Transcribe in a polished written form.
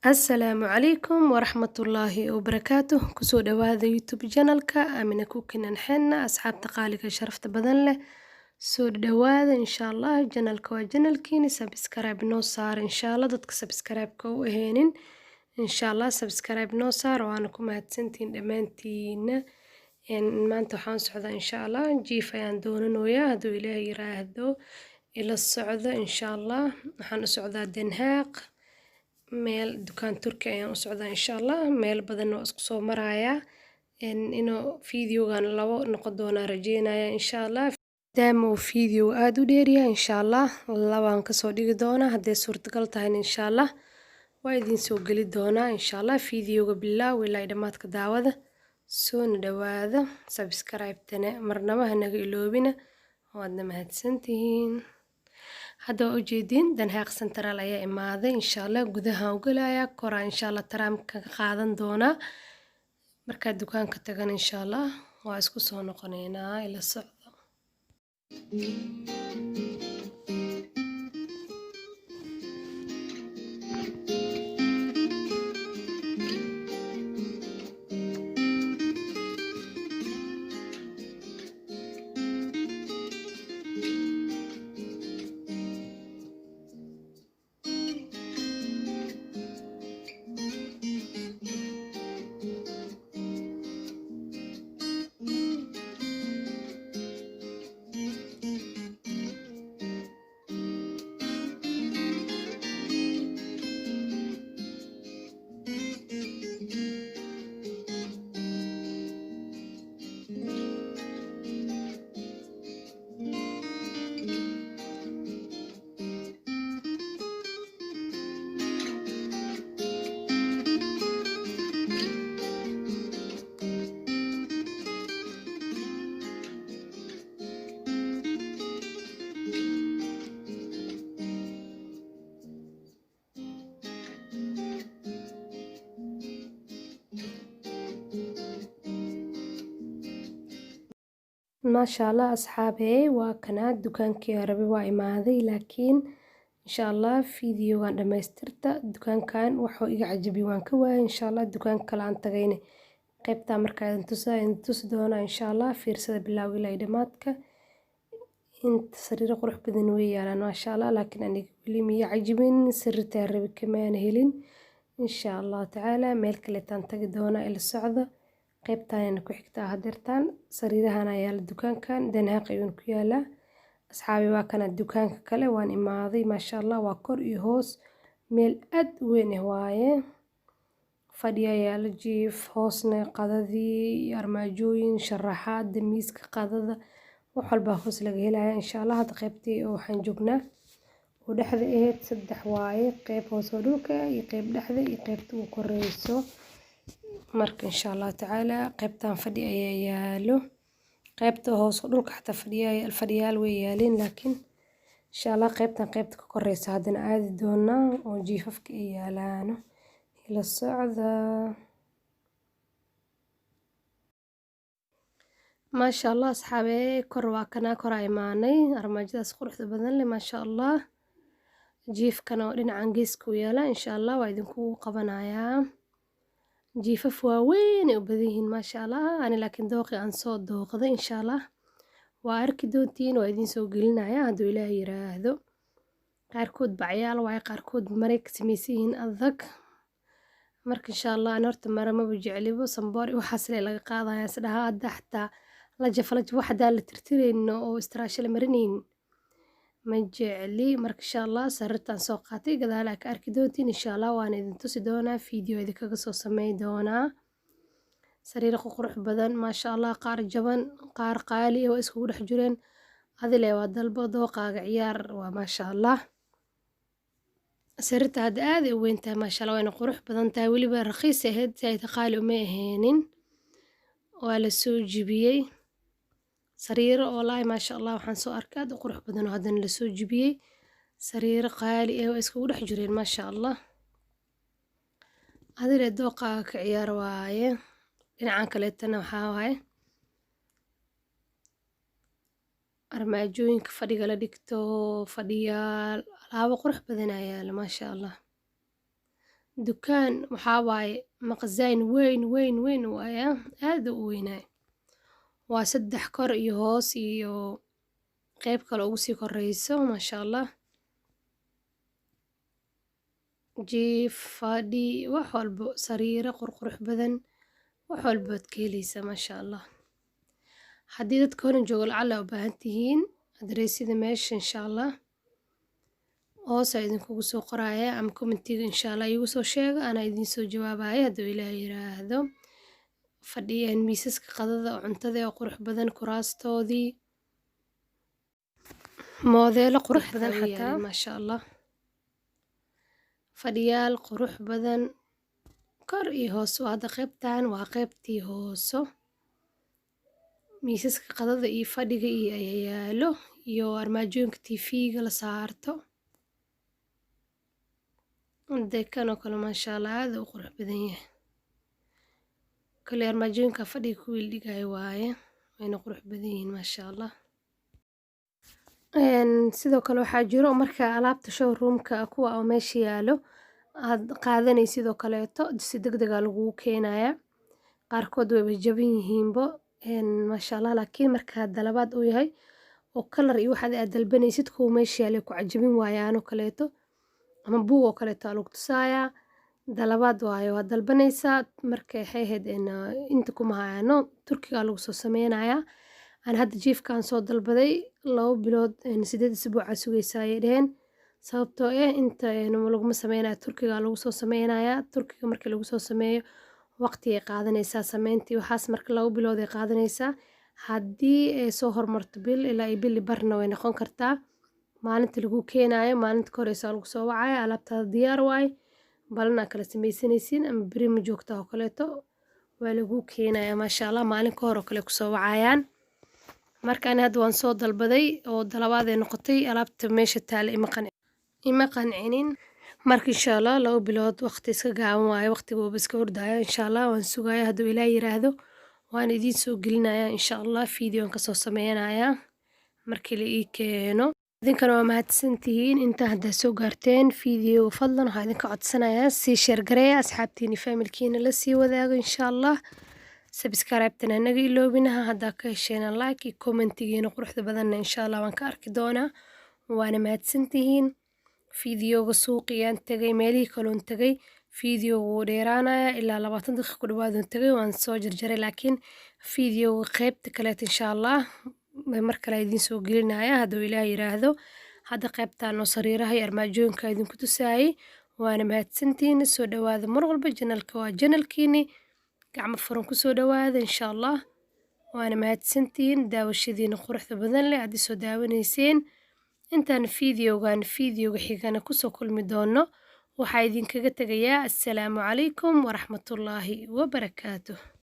Asalaamu calaykum waraxmatullaahi wabarakaatuh. Kusoo dhawaada YouTube channelka Amina Cooking and Henna. Asxaabta qaaliga, sharafta badan leh, soo dhawaada insha Allah. Channelka waa channelkiini, subscribe noo saar insha Allah. Dadka subscribe-ka u aheenin, insha Allah subscribe noo saar. Waana ku mahadsantihiin dhammaantiina. Maanta waxaan socdaa insha Allah jiif ayaan doonanayaa, hadduu Ilaahay yiraahdo. Ila socda insha Allah. Waxaan u socdaa Den Haag, meel dukaan Turki ayaan u socdaa insha Allah. Meel badan oo isku soo marayaa, inuu videogan labo noqon doonaa rajeynaya insha Allah, maadaama uu video aada u dheeryahay. Insha Allah labaan kasoo dhigi doonaa hadday suurtagal tahayna. Insha Allah waa idiin soo geli doonaa insha Allah. Videoga bilaaw ilaa dhammaadka daawada, soona dhawaada. Subscribe-tana marnaba hanaga iloobina, waadna mahadsantihiin. Hadda waa ujeediin, Den Haag Centraal ayaa imaaday insha Allah. Gudaha u galayaa, koraa insha Allah tramka ka qaadan doonaa. Markaa dukaanka tagan insha Allah waa isku soo noqoneynaa. Ila socda. Maasha Allah asxaabey, waa kanaa dukaankii aan rabay, waa imaaday. Laakiin insha Allah videogan dhamaystirta. Dukaankan wuxuu iga cajabiyey waan ka waayay. Insha Allah dukaan kale aan tagayna qaybtaa markaa idin tusaa, idin tusi doonaa insha Allah. Fiirsada bilaaw ilaa dhammaadka. Inta sariiro qurux badan way yaalaan maasha Allah, laakiin aniga weli miya cajabin, sariirtaa rabi kamaana helin. Insha Allah tacaala meel kaleetaan tagi doonaa, ila socda. Qaybtaanina ku xigtaa hadeertaan sariirahan ayaa yaala. Dukaankan Den Haag ayuuna ku yaalaa asxaabi. Waa kana dukaanka kale, waan imaaday maasha Allah. Waa kor iyo hoos, meel aad u weyn ah waaye. Fadhiya yaala, jiif, hoosna qadadii iyo armaajooyin, sharaxaada, miiska qadada, wax walbaa hoos laga helaya insha Allah. Hadda qaybtii oo waxaan joognaa oo dhexda ahayd. Saddex waaye: qayb hoos oo dhulka iyo qayb dhexda iyo qaybta ugu koreyso. Marka insha Allah tacaala qaybtan fadhi ayaa yaalo. Qaybta hoos oo dhulka xataa fadhiyaal way yaaleen, laakiin insha Allah qaybtan, qaybta ka koreysa haddana aadi doonaa oo jiifafka ay yaalaano. Ila socda. Maasha Allah asxaabey, kor waa kanaa, koraa imaanay. Armaajadaas quruxda badan leh maasha Allah. Jiifkana oo dhinacan geeska u yaala, insha Allah waa idinku qabanayaa. Jiifaf waaweyn ay u badan yihiin maasha Allah. Ani laakiin dooqi aan soo dooqday insha Allah waa arki doontiin, waa idiin soo gelinaya hadduu Ilaahay yiraahdo. Qaarkood bacyaal waaye, qaarkood maray ka samaysan yihiin adag. Marka insha Allah ani horta mara maba jeclibo, samboor iyo waxaas lee laga qaadaya isdhahaa. Hadda xataa la jafo la jafo, wax hadaa la tirtirayno oo istiraasho la marinaynin ma jecli. Marka insha Allah sariirtaan soo qaatay gadaal aa ka arki doontiin insha Allah, waana idin tusi doonaa, video idinkaga soo samey doonaa. Sariir qurux badan maasha Allah, qaar jaban, qaar qaali ah, waa iskugu dhex jireen. Adile waa dalbo, dooqaaga ciyaar, waa maasha Allah. Sariirta hadda aad ay u weyn tahay maasha Allah, wayna qurux badan tahay. Weliba raqiis ahayd, si qaali uma aheenin. Waa la soo jibiyey sariiro, wallaahi maasha Allah. Waxaan soo arkay aad u qurux badan oo haddana la soo jibiyey. Sariiro qaali ah waa iskugu dhex jireen maasha Allah. Adile dooqaaga ka ciyaar waaye. Dhinacan kaleetana waxaa waaye armaajooyinka fadhiga la dhigto, fadhiyaal, alaabo qurux badan ayaa yaalo maasha Allah. Dukaan waxaa waaye maqzayn weyn weyn weyn waaye, aad u weynaay. Waa saddex kor iyo hoos iyo qeyb kale ugu sii koreyso, maasha Allah. Jiif, fadhi, wax walbo, sariiro qurqurux badan, wax walbo waad ka heleysaa, maasha Allah. Haddii dadka horan joogo lacala u baahan tihiin adreesida meesha, insha Allah hoos aa idinkugu soo qoraya ama commentiga insha Allah iigu soo sheega, anaa idiin soo jawaabaya hadduu Ilaahay yiraahdo. Fadhiyaan miisaska qadada oo cuntada oo qurux badan, kuraastoodii moodeelo qurux badan xataa, maasha Allah. Fadhiyaal qurux badan kor iyo hoos. Waa hadda qeybtan waa qeybtii hooso, miisaska qadada iyo fadhiga iyo ayaa yaalo iyo armaajooyinka TV-ga la saarto. Dee kan oo kale, maasha Allah, aad u qurux badan yahay. Kale armaajooyinka fadhiga kuwii la dhigayo waaye, wayna qurux badan yihiin, maasha Allah. Sidoo kale waxaa jiro marka alaabta showroomka kuwa oo meesha yaalo aad qaadanaysid oo kaleeto, si degdeg ah lagugu keenaya. Qaarkood wayba jaban yihiinbo, maasha Allah. Laakiin marka dalabaad uu yahay oo kalar iyo waxaad aad dalbanaysid kuwa meesha yaalo ku cajabin waayaan oo kaleeto ama buug oo kaleeto aa lagu tusayaa, dalabaad waaye, waa dalbanaysaa. Marka waxay ahayd inta kuma hayaano, Turkiga lagu soo sameynayaa. Aan hadda jiifkaan soo dalbaday 2 bilood 8 isbuuc aa sugaysaa ayay dheheen, sababtoo ah inta laguma sameynayo, Turkiga lagu soo sameynayaa. Turkiga markii lagu soo sameeyo waqti ay qaadanaysaa sameyntii waxaas, marka 2 bilood ay qaadanaysaa. Haddii ay soo hormarto bil ilaa iyo bili barna way noqon kartaa. Maalinta lagu keenayo, maalinta ka horeysa lagu soo wacaya, alaabtaada diyaar waaye, balana kala sameysanaysiin ama beri ma joogta oo kaleeto, waa lagu keenaya, maasha Allah. Maalin ka hor oo kale kusoo wacayaan. Marka ani hadda waan soo dalbaday oo dalabaad ay noqotay, alaabta meesha taala ima qancinin. Marka insha Allah 2 bilood waqti iska gaaban waaye, waqtiga uuba iska ordaya. Insha Allah waan sugaya hadduu Ilaah yiraahdo, waan idiin soo gelinaya insha Allah, videon kasoo sameynaya markii la ii keeno. Idinkana waa mahadsantihiin intaa haddaa soo gaarteen video. Fadlan waxaa idinka codsanayaa sii share gareeya, asxaabtiina, familkiina la sii wadaago insha Allah. Subscribe-tana hanaga iloobinaha. Haddaa ka hesheena like iyo commentigiina quruxda badanna insha Allah waan ka arki doonaa, waana mahadsantihiin. Videoga suuqiyaan tagay, meelihii kaloon tagay, videoga wuu dheeraanaya, ilaa 20 daqiiqo ku dhawaadun tagay, waan soo jarjaray. Laakiin videoga qeybta kaleet insha Allah mar kale idiin soo gelinaya hadduu Ilaah yiraahdo. Hadda qeybtan oo sariiraha iyo armaajooyinka idinku tusaayay, waana mahadsantihiin. Soo dhawaada mar walba, channelka waa channelkiini, gacmo furan kusoo dhawaada insha Allah. Waana mahadsantihiin daawashadiina quruxda badan leh aad isoo daawanayseen. Intaan videogan videoga xigana kusoo kulmi doono, waxaa idinkaga tegayaa assalaamu calaykum waraxmatullaahi wabarakaatuh.